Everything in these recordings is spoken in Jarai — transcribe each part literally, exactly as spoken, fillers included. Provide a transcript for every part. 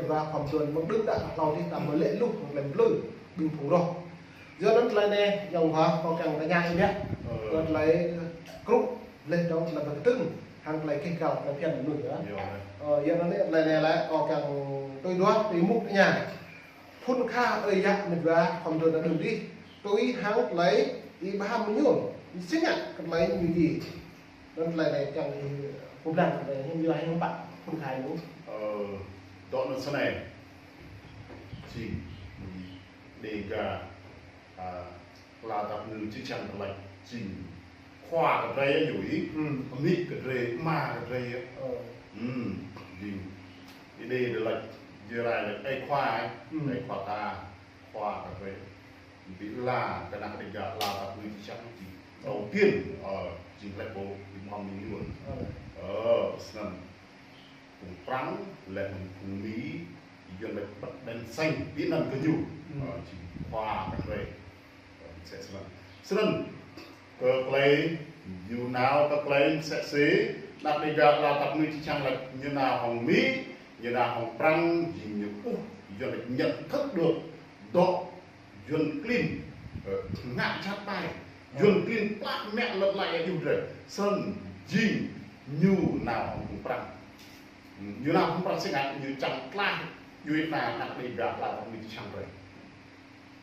Wa khom tuan mơ̆ng đưm đă hlâo dih ta mơ̆ lĕ luh mơ̆ng tơlơi blư̆ ƀing phung roh. Yua anŭn tơlơi anai, yua wa kâo kiăng tơña ih biă. Ơ. Kơ tơlơi krŭ leh dong tơlơi kơtưng, hăng tơlơi keh kal tơlơi phiăn mơnuih yơh. Yơh. Ơ, yua anŭn tơlơi anai lĕ kâo kiăng tui duah, tui mŭk tơña. Phŭn kha ơi yă mĕt wa khom tuan đưm dih, tui hăng tơlơi ih ƀham mơñum, ih sĭ ngă kơ tơlơi ñu dih. Anŭn tơlơi anai kiăng ih pơblang kơ tơlơi hiư̆m yua hiư̆m pă phŭn kha ñu. Ơ, dŏ anŭn snei. Jing, Đêga, a, ala tap ngư čih čang tơlơi jing khua kơ drơi yơh ñu ih, amĭ kơ drơi, ama kơ drơi yơh. Ơ. Hm, jing. Ih đe tơlơi, jing rai tơlơi, ơi khua, ơi khua ta, khua kơ drơi. Ƀing ala, kơ ană Đêga ala tap ngư čih čang jing. Đầu tiên, ơ, jing lĕ pô, ih mơ̆n ñu. Ơ. Ơ, snăn. Phung Prăng, leh anŭn phung Mi, Yuan lĕ bật đèn xanh, ƀing anŭn kơ ñu. Ơ, jing khua kơ drơi. Ơ, mơsĕ snăn. Snăn, kơ tơlơi, ñu nao kơ tơlơi mơsĕ si, ană Đêga ala tap ngư čih čang lĕ ñu nao hŏng Mi, ñu nao hŏng Prăng, jing ñu ƀuh, Yuan lĕ nhận thức được, dŏ Yuan klin, ơ, ngă jhat ƀai. Yuan klin plah mă lăp lai ajuh drơi. Snăn jing ñu nao hŏng phung Prăng. Ñu nao hŏng Prăng sĭ ngă ñu čang tlaih, djuai ană Đêga plah mơ̆ng čih čang drơi.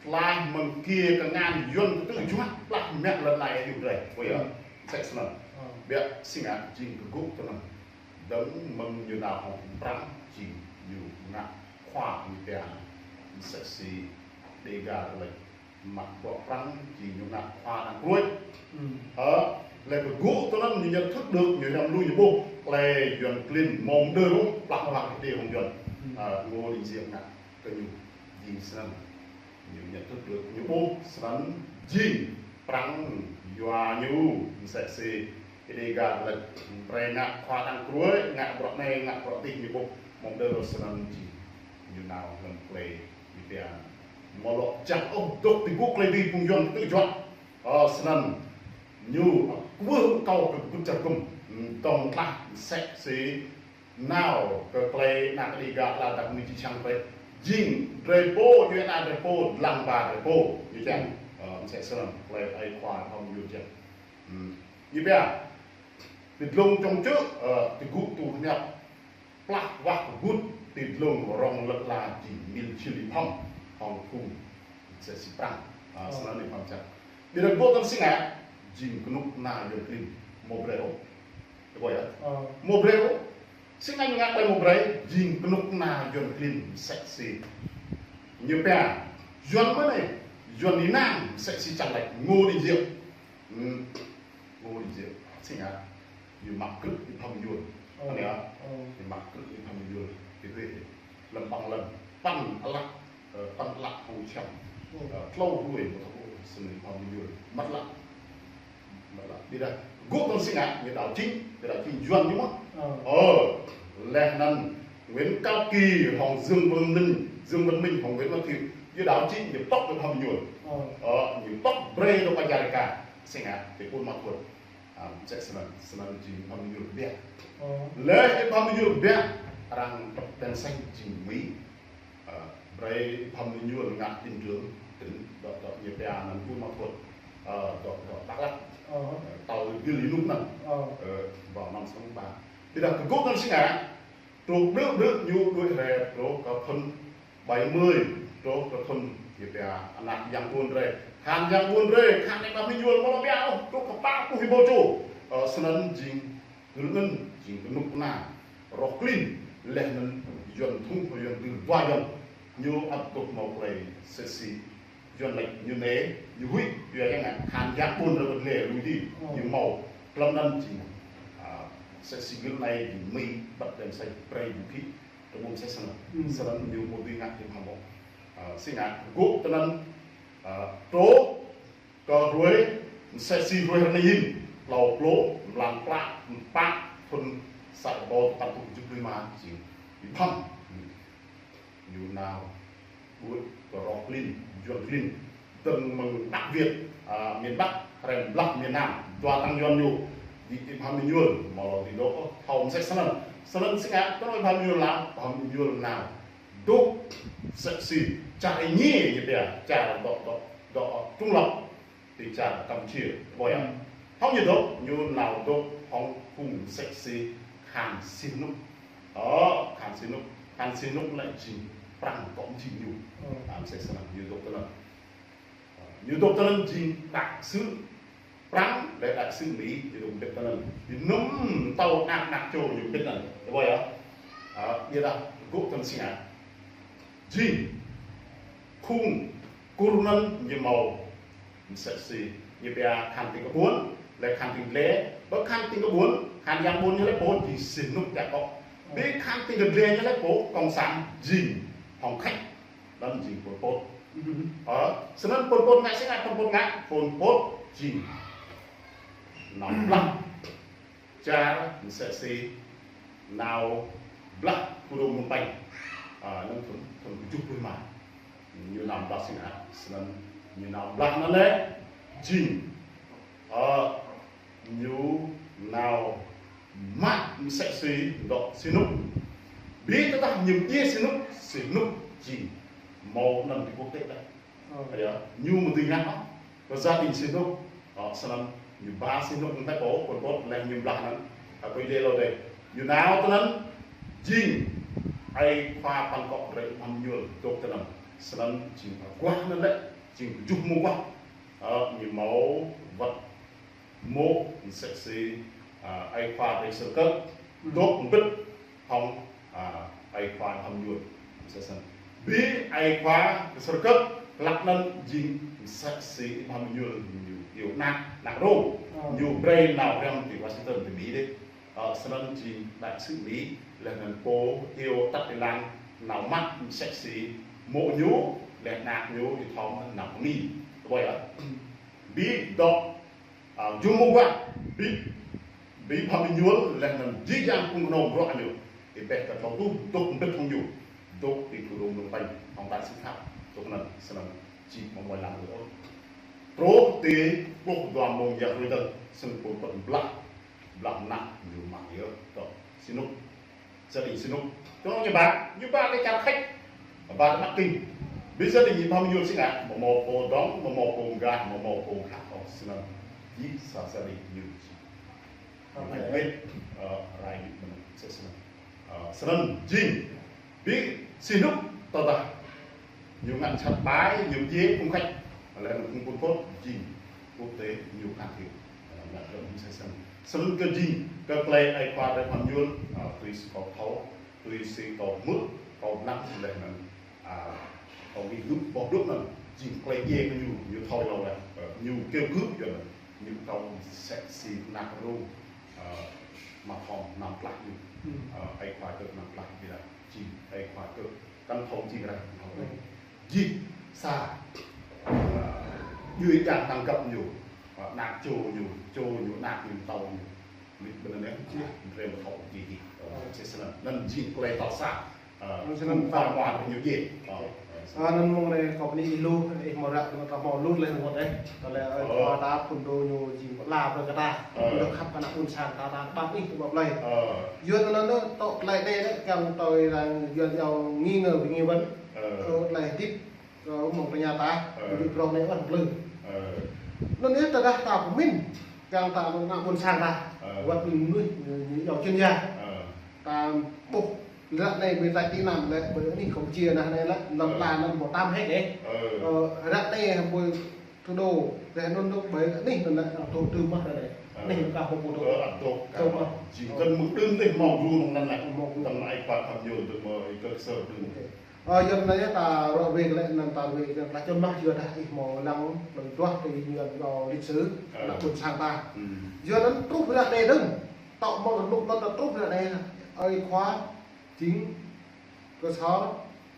Tlaih mơ̆ng kiăng kơ ngăn Yuan kơtư̆ juă plah mă lăp lai ajuh drơi. Ƀuh yơh, mơsĕ snăn. Biă sĭ ngă jing kơ gŭ tơnăn. Dơ̆ng mơ̆ng ñu nao hŏng Prăng jing ñu ngă khua ñu pia mơsĕ si Đêga tơlơi mă bruă Prăng jing ñu ngă khua đang kruĕ. Ơ, leh kơ gŭ tơnăn ñu nhận thức được ñu răm lui ñu ƀuh. Leh Yuan klin mơ̆ng đơ rŭ, plah mă lăp đe hŏng Yuan. Ơ, Ngô Đình Diệm ngă kơ ñu jing snăn. Ñu nhận thức được ñu ƀuh, snăn jing Prăng yua ñu, mơsĕ si Ih Đêga tơlơi, brơi ngă khua đang kruĕ, ngă bruă anai, ngă bruă adih ñu ƀuh, mơ̆ng đơ rŏ snăn jing. Ñu nao hlăm klei ñu pia. Mơ̆ lŏ čang ôh dŏ ti gŭ klei dih phung Yuan kơtư̆ juă. Ơ, snăn ñu kwưh akâo kơ kơkuh čar gŭm, tŏng tlah mơsĕ si nao kơ klei ană Đêga ala tap ngư čih čang klei. Jing drei pô, djuai ană drei pô, dlăng ba drei pô. Ñu čang. Ơ, mơsĕ snăn, klei ai khua hŏng ñu čang. Hm. Ñu pia, ti dlông čŏng čư̆, ơ, ti gŭ tuh ñăp. Plah wah kơ gŭt, ti dlông rŏng lăp la jing mil čil ih phăm, hŏng phung mơsĕ si Prăng. Ơ, snăn ih phăm čang. Ƀiădah gŭ tơl si ngă, jing kơnuk kơna Yuan klin, mơ̆ brơi ôh. Ih ƀuh yơh. Ơ. Mơ̆ brơi ôh. Si ngă ñu ngă klei mơ̆ brơi, jing kơnuk kơna Yuan klin mơsĕ si. Ñu pia, Yuan mơ̆ anai, Yuan ih nang mơsĕ si čang laĭ Ngô Đình Diệm. Hm, Ngô Đình Diệm. Si ngă, ñu mă krư̆ ih phăm Yuan. Ơ. Anai yơh. Ơ. Ñu mă krư̆ ih phăm Yuan. Ih ƀuh yơh. Lăm păng lăm. Păng ală. Ơ, păng ală hŏng čăm. Ơ, tlâo hruê mơ̆ thâo, snăn ih phăm Yuan. Măt ală. Măt ală. Ƀiădah gŭ tơl si ngă, ñu đao čing, ñu đao čing Yuan ñu mơ̆n. Ơ. Ơ, leh anăn Nguyễn Cao Kỳ hŏng Dương Văn Minh, Dương Văn Minh hŏng Nguyễn Văn Thiệu, ñu đao čing, ñu tŏk ih phăm Yuan. Ơ. Ơ, ñu tŏk brơi dŏ pơ Amerika, si ngă, ti Buôn Ma Thuột. Ơ, mơsĕ snăn, snăn jing phăm Yuan biă. Ơ. Leh ih phăm Yuan biă, arăng bật đèn xanh jing Mi. Ơ, brơi phăm Yuan ngă tỉnh trưởng, tỉnh, dŏ, dŏ ñu pia anăn Buôn Ma Thuột. Ơ, dŏ, dŏ Đắk Lắk. Ơ. Ơ, tơl gil ih nŭk anăn. Ơ. Ơ, ƀơi năm sáu ba. Ƀiădah kơ gŭ tơl si ngă, truh ƀrư̆ ƀrư̆ ñu đuaĭ rai truh kơ thŭn bảy mươi, truh kơ thŭn ñu pia ană yang ƀuôn drei. Khăn yang ƀuôn drei, khăn ană ƀă Mi Yuan mơ̆ lŏ biă ôh, truh kơ pă pluh rơbâo čô. Ơ, snăn jing Gơ̆ anŭn jing kơnuk kơna roh klin, leh anŭn Yuan thŭng, Yuan tơl dua Yuan. Ñu ăt dŏ hmâo klei mơsĕ si. Yuan laĭ ñu anai, ñu huĭ, yua yang ngă khăn yang ƀuôn drei ƀu lĕ lui dih, ñu hmâo. Klăm anŭn jing, a, mơsĕ si gơ̆ anai jing Mi bật đèn xanh brơi ñu kĭ, tơmŭm mơsĕ snăn. Snăn ñu ƀu dưi ngă jing hmâo. A, si ngă, gŭ tơnăn, a, truh Kơ hruê, mơsĕ si hruê rơnai hin, tlâo pluh, mlan pla, pă, thŭn sa rơbâo tơpăn rơtuh tơjuh pluh lima, jing ih phăm. Ñu nao, đuaĭ kơ roh klin, Yuan klin, dơ̆ng mơ̆ng Bắc Việt, a, miền Bắc, hrăm blah miền Nam, dua tăng Yuan ñu, jing ih phăm Mi Yuan, mơ̆ lŏ ti dŏ, thâo mơsĕ snăn. Snăn si ngă, kơ ih phăm Mi Yuan lăm, phăm Mi Yuan nao. Dŏ msĕ si čar Êngiê ñu pia, čar dŏ, dŏ, dŏ trung lập, ti čar Campuchia, ƀơi ah. Hŏng ñu dŏ, ñu nao dŏ hŏng phung msĕ si Khan Sihanouk. Ơ, Khan Sihanouk, Khan Sihanouk lĕ jing Prăng kŏ mjing ñu. Ơ. Msĕ snăn ñu dŏ tơ anăn. Ñu dŏ tơ anăn jing đại sứ Prăng, lĕ đại sứ Mi, ñu dŏ mbĭt tơ anăn. Ñu nŭm tâo anak anak čô ñu mbĭt anăn. Ƀơi ah. Ơ, ƀiădah gŏ tơ anăn si ngă. Jing, khung, kur anăn ñu hmâo msĕ si, ñu pia Khan Ting Kbuôn, lĕ Khan Ting Dle, ƀơi Khan Ting Kbuôn, Khan Yang Ƀuôn ñu lĕ pô jing Sihanouk čar kŏ. Bi Khan Ting Dle ñu lĕ pô cộng sản jing hŏng Khač, anăn jing Pol Pot. Ơ, snăn Pol Pot ngă si ngă, Pol Pot ngă, Pol Pot jing nao blah čar msĕ si nao blah thủ đô Phnom Penh. Ơ, anăn thŭn, thŭn kjuh pluh êma. Ñu nao blah si ngă, snăn ñu nao blah anăn lĕ jing. Ơ, ñu nao mă msĕ si dŏ Sihanouk. Bi tơdah ñu djiê Sihanouk, Sihanouk jing hmâo anăn ti quốc tế lĕ. Ơ. Ơ, ñu mă dưi ngă ôh. Kơ gia đình Sihanouk. Ơ, snăn ñu ba Sihanouk anăn tơ pô, Pol Pot lĕ ñu blah anăn. Ơ, kơ dê lô dê. Ñu nao tơ anăn jing ai khua păn kŏ drei Ih Bham Êñuôl dŏ tơ anăn. Snăn jing aguah anăn lĕ, jing kjuh mông aguah. Ơ, ñu hmâo wăt mô̆ msĕ si, ơ, ai khua drei Sơrkơk, dŏ mbĭt hŏng, ơ, ai khua Ih Bham Êñuôl. Msĕ snăn. Bi ai khua Sơrkơk, hlăk anăn jing msĕ si Ih Bham Êñuôl ñu iâu anak, anak rông. Ơ. Ñu brei nao hriăm ti Washington ti Mi dih. Ơ, snăn jing đại sứ Mi, leh anăn pô iâu tăt ti lăng nao mă msĕ si mô̆ ñu, leh anak ñu, ih thâo mơ̆n nao Mi. Ƀơi ah. Bi dŏ, ơ, jum mông aguah, bi, bi Ih Bham Êñuôl, leh anăn jih jang phung kơnong bruă ñu. Ih ƀuh kơ tlâo tŭ, dŏ mbĭt hŏng ñu. Dŏ ti thủ đô Phnom Penh, hŏng đại sứ Pháp, dŏ anăn, snăn, jing mơ̆ng mơ̆ng lăng dŏ. Truh ti pluh dua mông yơh hruê dơ̆ng, snăn Pol Pot blah, blah mnă ñu mă yơh, dŏ Sihanouk. Gia đình Sihanouk. Čô ñu ba, ñu ba ti čar Khač. Ba ti Bắc Kinh. Bi gia đình Ih Bham Êñuôl si ngă, mâo mâo pô dŏng, mâo mâo pô mgah, mâo mâo pô khăp ôh, snăn. Jing sa gia đình ñu. Ơ, ñu rai wĭt, ơ, rai wĭt mơ̆n, msĕ snăn. Ơ, snăn jing. Bi Sihanouk tơdah ñu ngă jhat ƀai, ñu djiê phung Khač. Leh anăn phung Pol Pot jing quốc tế ñu can thiệp. Ơ, ngă kơ msĕ snăn. Snăn kơ jing, kơ klei ai khua drei Ih Bham Êñuôl, ơ, tui si kâo thâo, tui si kâo hmư̆, kâo mnă leh anăn, ơ, kâo ƀuh dŏ, boh dŏ anăn, jing klei djiê kơ ñu, ñu thâo hlâo leh, ơ, ñu kơkuh yơh anăn, ñu thâo msĕ si anak rông, ơ, mă thâo mnăm plah ñu. Ơ, ai khua kơ mnăm plah ƀiădah jing ai khua kơ kăn thâo jing rah, kăn thâo rah. Jing sa, ơ, djuê čar tăng găp ñu, ơ, anak čô ñu, čô ñu, anak ñu, tâo ñu. Mĭt ƀơi anăn yơh, jing, drei mă thâo jing jing. Ơ, msĕ snăn, anăn jing klei tal sa, ơ, snăn phung khua mă ñu djiê. Ơ, ơ, snăn. Ơ, anăn mơ̆ng anei kâo bơni ih lu, ih mơ̆ ră, mơ̆ ta hmâo lu leh wăt eh. Tơlơi, ơ, khua ta phŭn dô ñu jing pơala brơi kơ ta. Ơ. Ñu khăp kơ ană ƀuôn sang ta, ta ƀap ih tơ ƀap lei. Ơ. Yua anăn anăn, tŏ tơlơi anei, kiăng tui arăng yua yua nghi ngờ, nghi vấn. Ơ. Ơ, tơlơi hơdip. Kơ mơ̆ng tơña ta, ơ, ƀu djơ̆ prŏng anei ƀăn plư. Ơ. Anăn yơh tơdah ta pơmĭn, kiăng ta ană ƀuôn sang ta, ơ, wăt mơnuih, ñu, ñu yua chuyên gia. Ơ. Ta ƀuh, ră anei ƀơi ta ti anăn lĕ, ƀơi anih Campuchia anăn anei lĕ, lăm, ơ, pla anăn ƀu tam hĕ dêh. Ơ. Ơ, ră anei ƀơi thủ đô, leh anăn dŏ ƀơi anih anăn lĕ, ơ, thủ đô mơ̆ ră anei. Ơ. Anih anăn kah ƀu thủ đô. Ơ, ăt dŏ, dŏ kah mơ̆. Jing, ơ, tơl mơ̆ng đưm dêh hmâo gru anăn lĕ. Hmâo gru. Tơl ai khua Ih Bham Êñuôl, tơl mơ̆ ih kơ ksơr đưm. Ôkê. Ơ, yua anăn yơh ta ră wĕ lĕ anăn ta ră wĕ anăn tơlơi čun mă yua dah ih hmâo lăng tơlơi duah tui ñu yua lịch sử, ơ, ană ƀuôn sang ta. Hm. Yua anăn truh ră anei dơ̆ng, tŏ mơ̆ng rơnŭk anăn ta truh ră anei, ai khua jing kơ sor,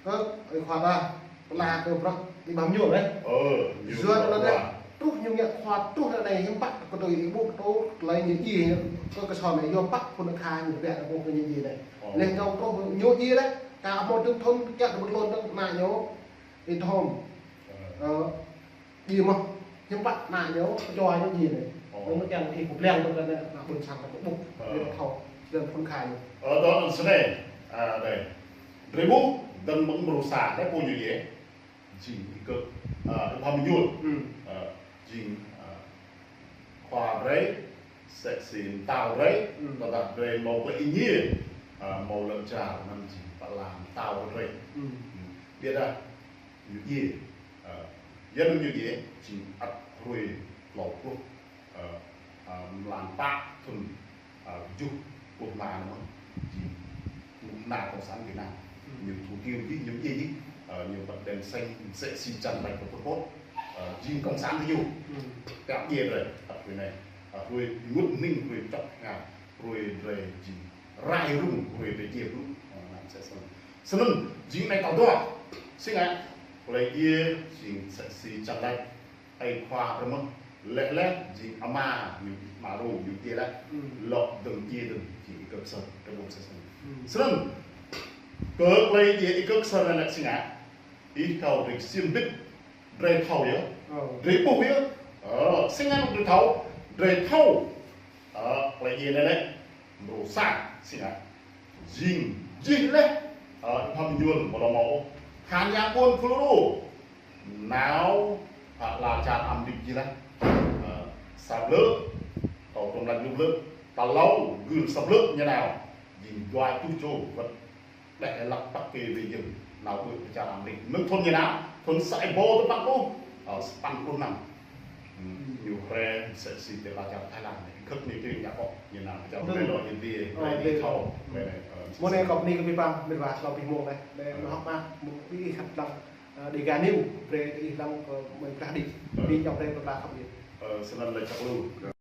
kơ ai khua ta, pơala kơ bruă Ih Bham Êñuôl, ơ. Ơ, ñu yua anăn khua. Truh ñu ngă khua truh ră anei hiư̆m pă kơ tui ih ƀuh kơ tui tơlơi ñu djiê ñu, kơ, kơ sor anei, yua pă phŭn akha ñu tơbiă ƀuh kơ ñu djiê anei. Ơ. Leh anăn truh ñu djiê leh, Kâo hmâo dŭm thŭn kiăng kơ ƀu tlôn dơ̆ng ană ñu, ih thâo. Ơ. Ơ, djiê mơ̆, hiư̆m pă ană ñu, čô ñu djiê anei. Ơ. Anăn mơ̆ kiăng kơ ih pơblang dơ̆ng kơ ană ƀuôn sang ta ƀuh. Ơ. Ñu thâo, dơ̆ng phŭn akha ñu. Ơ, dŏ anăn snei. Ơ, dêh. Drei ƀuh, Dơ̆ng mơ̆ng mrô sa, lĕ pô ñu yơh. Jing Y Kơk, ơ, Y Bham Ñuôl. Hmm. Ơ, jing, ơ, khua drơi, msĕ si mtao drơi, hmm, tơdah drơi hmâo klei êngiê, ơ, hmâo lŏn čar anŭn jing pơala mtao drơi. Hmm. Hmm. Biă dah ñu yơh, ơ, yua anŭn ñu yơh, jing ăt hrơi klâo pluh, ơ, ơ, mlan pă thŭn, ơ, kjuh pluh rơma anŭn mơ̆n, jing ƀing nao Cộng sản Việt Nam. Hmm. Ñu thủ tiêu jih, ñu yơh jih, ơ, ñu bật đèn xanh msĕ si čang lač kơ Pol Pot, ơ, jing Cộng sản kơ ñu. Hmm. Pơhiăp yơh drơi, ăt hrơi anai, ơ, hrơi ƀing ƀut ning, hrơi čŏk hngah, hrơi drơi jing rai rŭng, hrơi drơi djai blŭ, ơ, anŭn msĕ snăn. Snăn, jing anai tal dua, si ngă, klei djai, jing msĕ si čang lač, ai khua rơmơ̆, lĕ lĕ, jing ama, ñu, ama rŭ, ñu djai lĕ, hmm, lŏ dơ̆ng djai dơ̆ng, jing Y Kơk Ksơr, kơ dơ̆ng msĕ snăn. Hmm. Snăn, kơ klei djai Y Kơk Ksơr anai lĕ si ngă, ih thâo drơi ksiêm bĭt, drơi thâo yơh, ơ, drơi ƀuh yơh, ơ, si ngă drơi thâo, drơi thâo, ơ, klei djai anai lĕ, mrô sa, si ngă. Jing, jih lĕ, ơ, Y Bham Ñuôl, mơ̆ lŏ hmâo. Hăn yang ƀuôn Fulro. Nao, ơ, ala čar Amrik jih lĕ. Ơ, sa blư̆, kâo tơm lăng ñu blư̆. Tal klâo, gưl sa blư̆ ñu nao. Jing dua rơtuh čô, wơ̆t đĕ lăp păk kơ wê jing. Nao ƀơi čar Amrik. Mơ̆ng thŭn ñu nao, thŭn sa êbâo dua păn pluh, ơ, sapăn pluh năm. Hmm, ñu hrơi msĕ si tơlơi čar Thái Lan anai. Khăp ñu kơ ñu kŏ, ñu nao čar, ơ, Thái Lan ñu djai, ơ, hrơi djai, ñu thâo, hrơi anai, ơ, mơ̆ng anai kâo bơni kơ ƀing ƀă, mĭt wa, tlâo ƀing mơ̆ng anai. Anai, ơ, mơ̆ hŏk mă, mơ̆ ƀing ih khăp lăng, ơ, Dega News, brơi ih lăng kơ mơ̆ng Prah đĭ. Ơ. Ƀing ñu brơi kơ Prah khăp yơh. Ơ, snăn lĕ čăk lu.